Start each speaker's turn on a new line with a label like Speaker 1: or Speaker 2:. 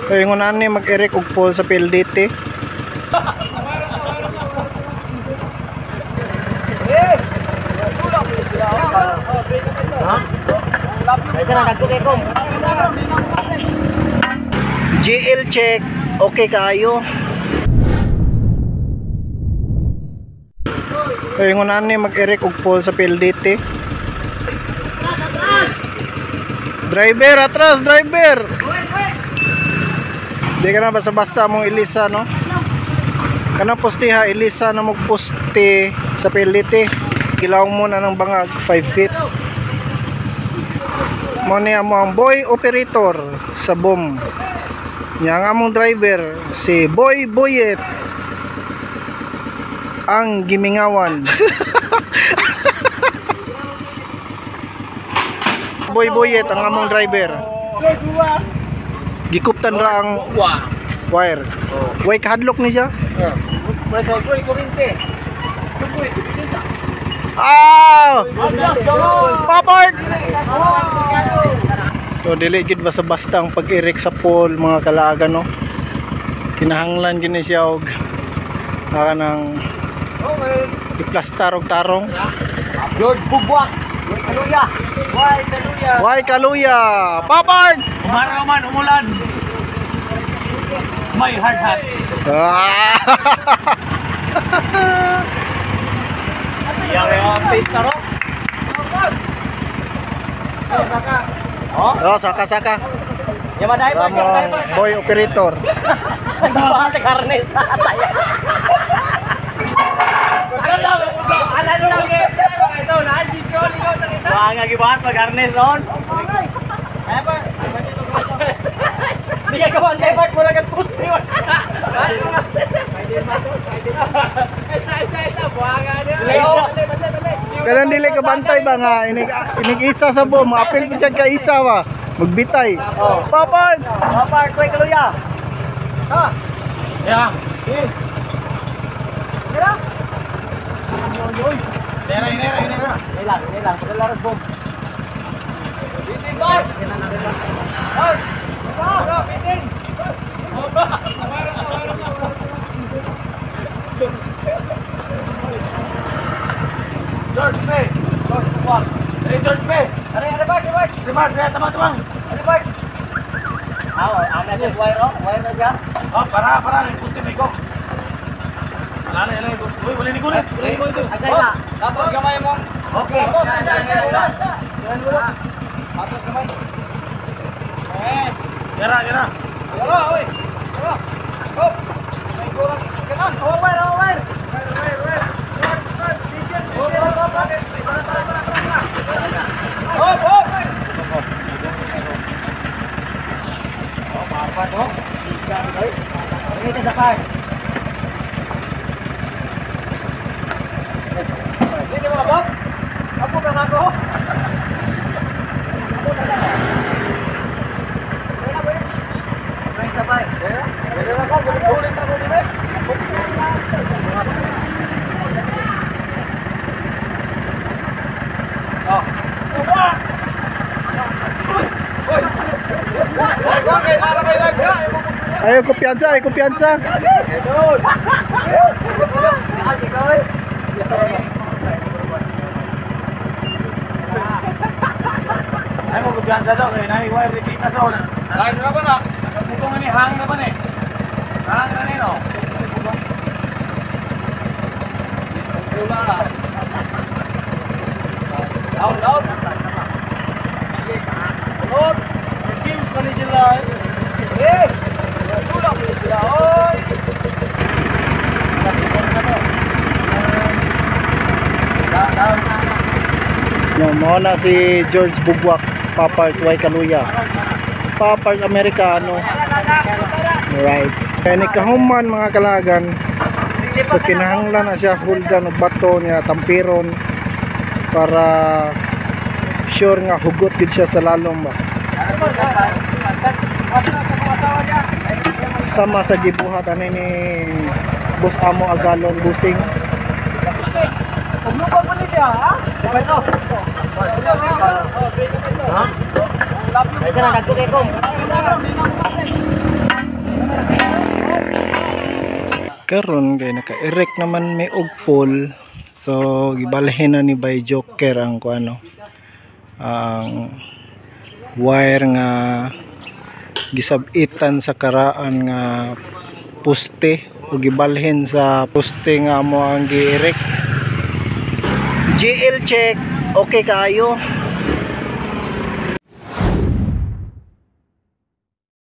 Speaker 1: Kaya nga ni mag-erect og pole sa PLDT. GL check, okay kayo. Kaya nga ni mag-erect og pole sa PLDT. Driver, atras, driver. Di ka na basta-basta mong ilisa, no? Kanang poste ha, ilisa na mong poste sa PLDT. Kilawang muna ng bangag, 5 feet. Mo niya mo ang boy operator sa boom. Niya ang among driver, si Boy Boyet. Ang gimingawan. Boy Boyet ang among driver. Gikuptan ra ang wire. Way kahadlok ni siya. Ah! Papart! So dili gid basta-basta ang pag-erect sa pole mga kalaagan, no. Kinahanglan gini siya og kanang iplastar og tarong.
Speaker 2: George Bugwak. Kaluya. Why Kaluya?
Speaker 1: Why Kaluya? Papart!
Speaker 3: Umaraw man umulan. May hard hat.
Speaker 1: Ah! Oh, saka saka. Ramon boy operator. Kanang dili ka bantay ba nga inig isa sa bo, maapil ko siya ka isa ba. Magbitay. Papart!
Speaker 2: Papart, koy Kaluya. Ha.
Speaker 3: Ya.
Speaker 2: Eh. Tira.
Speaker 3: Nera, nera, nera.
Speaker 2: Ilang, ilang, paglaras bom. Biting guys. Hoy. Biting.
Speaker 3: George P. George Bugwak. Hey George P.
Speaker 2: Are, are Bart, Bart.
Speaker 3: Bart, tama tama.
Speaker 2: Are Bart. Ah, ana siya wire oh, wire na siya.
Speaker 3: Oh, para para puste may ko. Alala, alala. Uy, wala ni kulit. Wala ni kulit.
Speaker 2: Asay na.
Speaker 4: Tapos gamay mo.
Speaker 2: Okay.
Speaker 4: Tapos gamay.
Speaker 3: Eh, yara, yara.
Speaker 4: Yara, oy. Yara. Hop. May kurang kanan.
Speaker 2: Oh, wire, oh, wire.
Speaker 4: Wire, wire. Hop, hop.
Speaker 2: Oh, mapat oh. Ini sa card.
Speaker 4: Hindi mo abot? Apo ka na ako.
Speaker 2: Sabay.
Speaker 4: Dili na ko, bulit-bulit ako dili.
Speaker 3: Oh.
Speaker 1: Ayaw kumpiyansa, ayaw kumpiyansa.
Speaker 3: Ay mo kumpiyansa daw kay nai wire repeat sa una.
Speaker 4: Live na ba na?
Speaker 3: Putong ni hang na ba ni? Hang na ni no.
Speaker 4: Wala na. Down, down.
Speaker 3: Lord, games pa ni sila.
Speaker 4: Eh! Tulak mo sila, oy!
Speaker 1: No, mao na si George Bugwak, Papart Y Kaluya. Papart Amerikano. Right. Kaya ni kahuman mga kalagan. So kinahanglan na siya hulgan og bato niya tampiron para sure nga hugot gid siya sa lalom ba. Sama sa gibuhat ani ni Boss Amo Agalon Busing.
Speaker 2: Ha?
Speaker 1: Karon kay naka-erect naman may og pole. So gibalhin na ni by Joker ang kuano, ang wire nga gisabitan sa karaan nga poste o gibalhin sa poste nga mo ang gi-erect. GL check, okay kaayo.